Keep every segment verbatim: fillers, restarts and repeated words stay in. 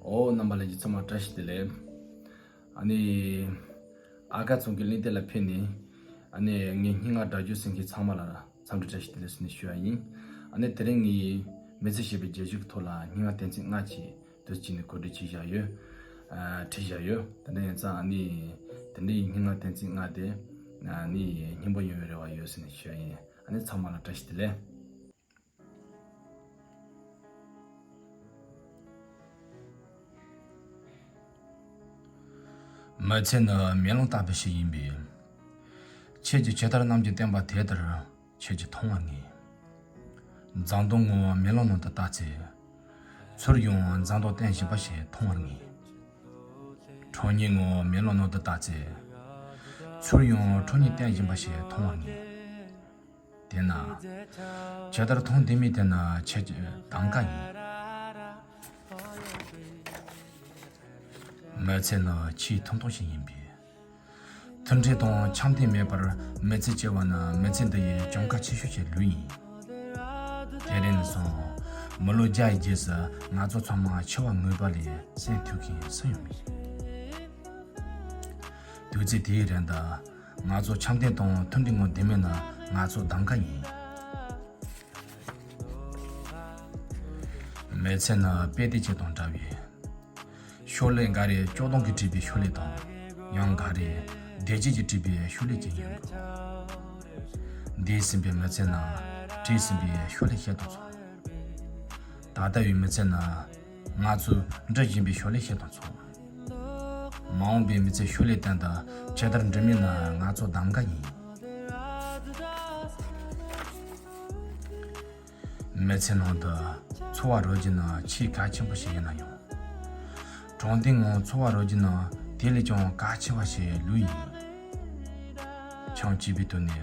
ཨོ། རྣམ་པ་ལྷན་རྒྱས་ཚང་མ་བཀྲ་ཤིས་བདེ་ལེགས། ཨ་ནི། ཨ་ཀ་ཚང་གི་གླེང་སྟེགས་ལ་ཕེབས་ནས། ཨ་ནི་ངའི་སྙན་ངག་སྒྲ་བསྒྱུར་གསན་མཁན་ཚང་མ་ལ་འཚམས་འདྲི་བཀྲ་ཤིས་བདེ་ལེགས་ཟེར་ནས་ཞུ་བ་ཡིན། ཨ་ནི་དེ་རིང་ངས་མི་ཚེ་ཞེས་པའི་རྒྱལ་གཞུང་གི་ཐོག་ལ་སྙན་ངག་གཏན་ཚིགས་ལྔ་ཅིག་དུས་གཅིག་ནས་གོ་སྒྲིག་བྱས་བཞག་ཡོད། ཨ། བྲིས་བཞག་ཡོད། དེ་འདྲ་ཡིན་ཙང་ཨ་ནི། དེ་འདྲའི་སྙན་ངག་གཏན་ཚིགས་ལྔ་དེ། ཨ་ནི་སྙན་པོ་ཡོང་བའི་རེ་བ་ཡོད་ཟེར་ནས་ཞུ་བ་ཡིན། ཨ་ནི་ཚང་མ་ལ་བཀྲ་ཤིས་བདེ་ལེགས། མི་ཚེ་ནི་མེ་ལོང་ལྟ་བུ་ཞིག་ཡིན་པས། ཁྱེད་ཀྱིས་ཇི་ལྟར་གནམ་གྱི་བསྟན་པ་དེ་ལྟར་ཁྱེད་ཀྱིས་མཐོང་བར་ངེས། འཛིན་སྟངས་ངོ་མེ་ལོང་ནང་དུ་ལྟ་ཚེ། ཚུར་ཡང་འཛིན་སྟངས་བསྟན་བཞིན་པ་ཞིག་མཐོང་བར་ངེས། ཁྲོ་གཉེར་ངོ་མེ་ལོང་ནང་དུ་ལྟ་ཚེ། ཚུར་ཡང་ཁྲོ་གཉེར་བསྟན་བཞིན་པ་ཞིག་མཐོང་བར་ངེས། དེས་ན། ཇི་ལྟར་མཐོང་བདེན་མེད་དེ་ནི་ཁྱེད་ཀྱི་གདམ་ཀ་ཡིན། མི་ཚེ་ནི་ཆེས་ཐུང་ཐུང་ཞིག་ཡིན་པས། མཐུན་སྒྲིལ་དང་འཆམ་མཐུན་མེད་པར་མི་ཚེ་སྐྱེལ་བ་ནི་མི་ཚེ་འདི་ཡི་གྱངས་ཁ་ཆེ་ཤོས་ཀྱི་ལུས་ཡིན། དེ་རིང་ནས་བཟུང་། མི་ལོ་བརྒྱ་ཡི་རྗེས་སུ་ང་ཚོ་ཚང་མ་འཆི་བ་ངུས་པ་ལས་གསོན་ཐུབ་མཁན་སུ་ཡང་མེད། དུས་ཚོད་དེའི་རིང་དུ། ང་ཚོ་འཆམ་མཐུན་དང་མཐུན་སྒྲིལ་ངང་བསྡད་མེད་ན་ང་ཚོ་གདམ་ཀ་ཡིན། མི་ཚེ་ནི་དཔེ་དེབ་ཅིག་དང་འདྲ་བས། ཤོག་ལྷེ་འགའ་རེ་ཅོག་དོང་གིས་བྲིས་པའི་ཤོག་ལྷེ་དང་། ཡང་འགའ་རེ་བདེ་སྐྱིད་ཀྱིས་བྲིས་པའི་ཤོག་ལྷེ་ཅིག་ཡིན་དགོས། འདས་ཟིན་པའི་མི་ཚེ་ནི་བྲིས་ཟིན་པའི་ཤོག་ལྷེ་ཞིག་དང་མཚུངས། ད་ལྟ་བའི་མི་ཚེ་ནི་ང་ཚོས་འབྲི་བཞིན་པའི་ཤོག་ལྷེ་ཞིག་དང་མཚུངས། མ་འོངས་པའི་མི་ཚེ་ཤོག་ལྷེ་སྟེང་དུ་ཇི་ལྟར་འབྲི་མིན་ནི་ང་ཚོ་གདམ་ཀ་ཡིན། མི་ཚེ་ནང་དུ་འཚོ་བ་རོལ་རྒྱུ་ནི་ཆེས་གལ་ཆེན་པོ་ཞིག་ཡིན་ན་ཡང་། དྲང་བདེན་ངང་འཚོ་བ་རོལ་རྒྱུ་ནི་དེ་ལས་ཀྱང་གལ་ཆེ་བ་ཞིག་ལོས་ཡིན། ཆང་བཅས་པའི་དོན་ནས་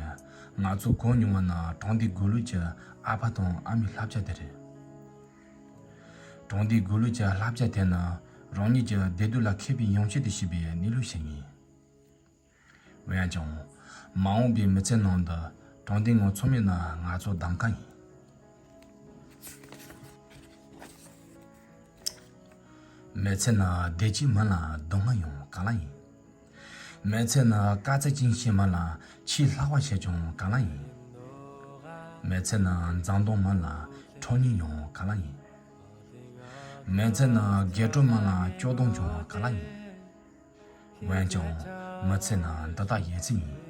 ང་ཚོ་གོ་མྱོང་བ་ནི་དྲང་བདེན་དགོས་ལོས་ཀྱི་ཨ་ཕ་དང་ཨ་མའི་བསླབ་བྱ་དེ་རེད། དྲང་བདེན་དགོས་ལོས་ཀྱི་བསླབ་བྱ་དེ་ནི་རང་ཉིད་ཀྱི་བདེ་སྡུག་ལ་མཁས་པའི་ཡོན་ཆབ་ཏུ་བྱས་པའི་གནས་ལུགས་ཤིག་ཡིན། འོན་ཀྱང་། མ་འོངས་པའི་མི་ཚེ་ནང་དུ་དྲང་བདེན་ངང་འཚོ་མིན་ནི་ང་ཚོ་གདམ་ཀ་ཡིན། མི་ཚེ་ནི་བདེ་སྐྱིད་མིན་ལ་སྡུག་བསྔལ་ཡང་ག་ལ་ཡིན། མི་ཚེ་ནི་དཀའ་ཚེགས་ཅན་ཞིག་མིན་ལ་ཆེས་ལྷག་པ་ཞིག་ཀྱང་ག་ལ་ཡིན། མི་ཚེ་ནི་འཛིན་སྟངས་མིན་ལ་ཁྲོ་གཉེར་ཡང་ག་ལ་ཡིན། མི་ཚེ་ནི་རྒྱལ་སྒྲོལ་མིན་ལ་ཅོག་དོང་ཀྱང་ག་ལ་ཡིན། འོན་ཀྱང་མི་ཚེ་ནི་འདི་དག་ཡིན་ཚད་ཡིན།